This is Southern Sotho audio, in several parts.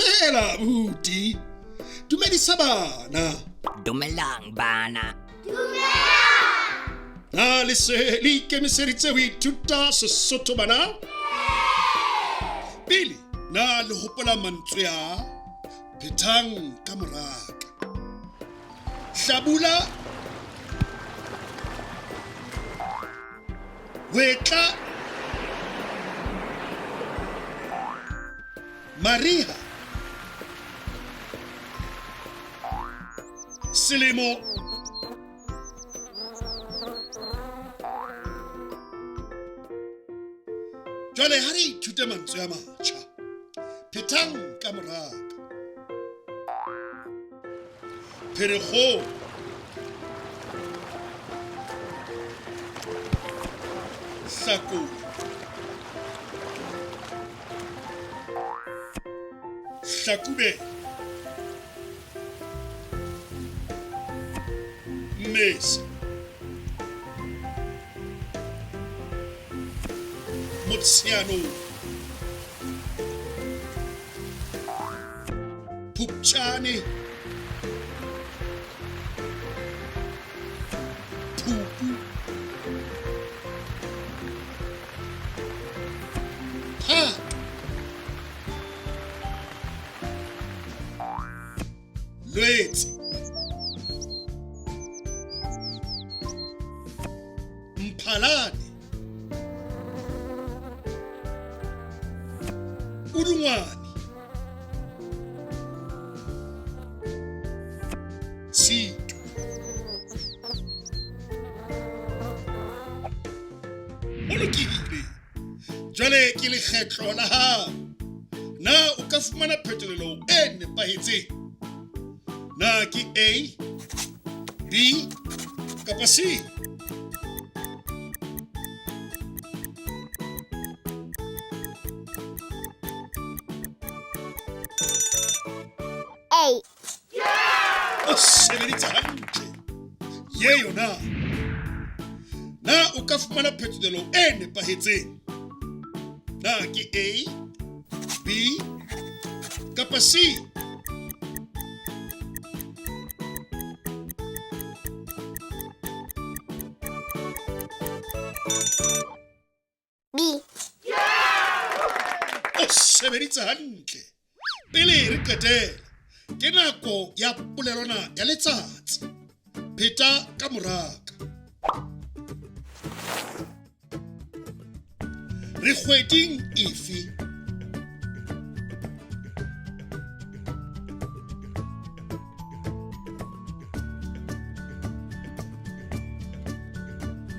Dumela abuti. Dumedisa bana. Dumelang bana. Na le se le ikemiseditse ho ithuta Sesotho bana? Pele na le hopola mantswe a phethang ka moraka. Hlabula Hwetla Mariha Selemo Jwale ha re ithute mantswe a matjha. Phethang ka moraka. Pherekgong. Hlakola. Hlakubele. Mmesa. Motsheanong. Phupjane. Phupu. Phato. Lwetse. Mphalane. Pudungwane. Tshitwe. Ho lokile. Jwale ke lekgetlo la hao. Na o ka fumana phetolelo e nepahetseng? Na ke A, B kapa C? A. O sebeditse hantle. Ye yona. Na o ka fumana phetolelo e nepahetseng? Na ke A, B kapa C? B. O sebeditse hantle. Pele re qetela, ke nako ya polelwana ya letsatsi. Pheta ka moraka. Re kgweding efe?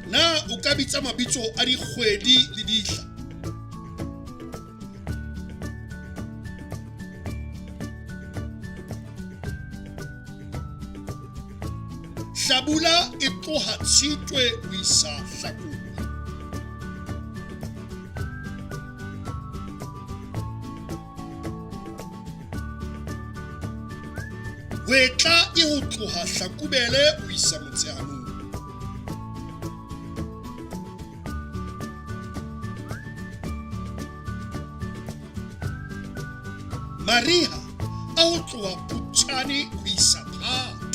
Na o ka bitsa mabitso a dikgwedi le dihla? Hlabula e tloha Tshitwe ho isa Hlakola. Hwetla e ho tloha Hlakubele ho isa Motsheanong. Mariha a ho tloha Phupjane ho isa Phato.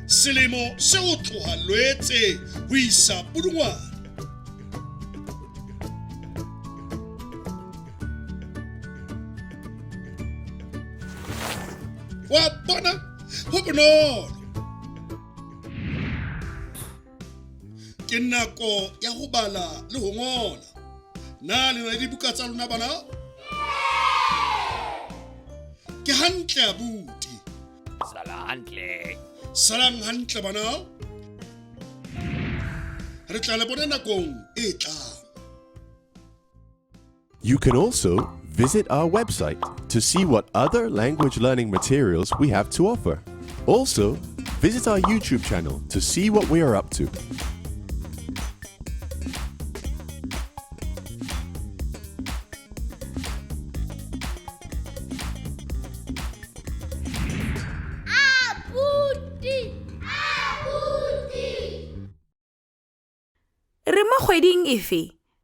Selemo se ho tloha Loetse ho isa Pudungwane. Wa bona ho bonolo. Ke nako ya ho bala le ho ngola. Na le na le dibuka tsa lona bana? Ke hantle abuti. Sala hantle. Salang hantle bana. Re tla le bona nakong e tlang. You can also visit our website to see what other language learning materials we have to offer. Also, visit our YouTube channel to see what we are up to. Abuti. kgweding efe?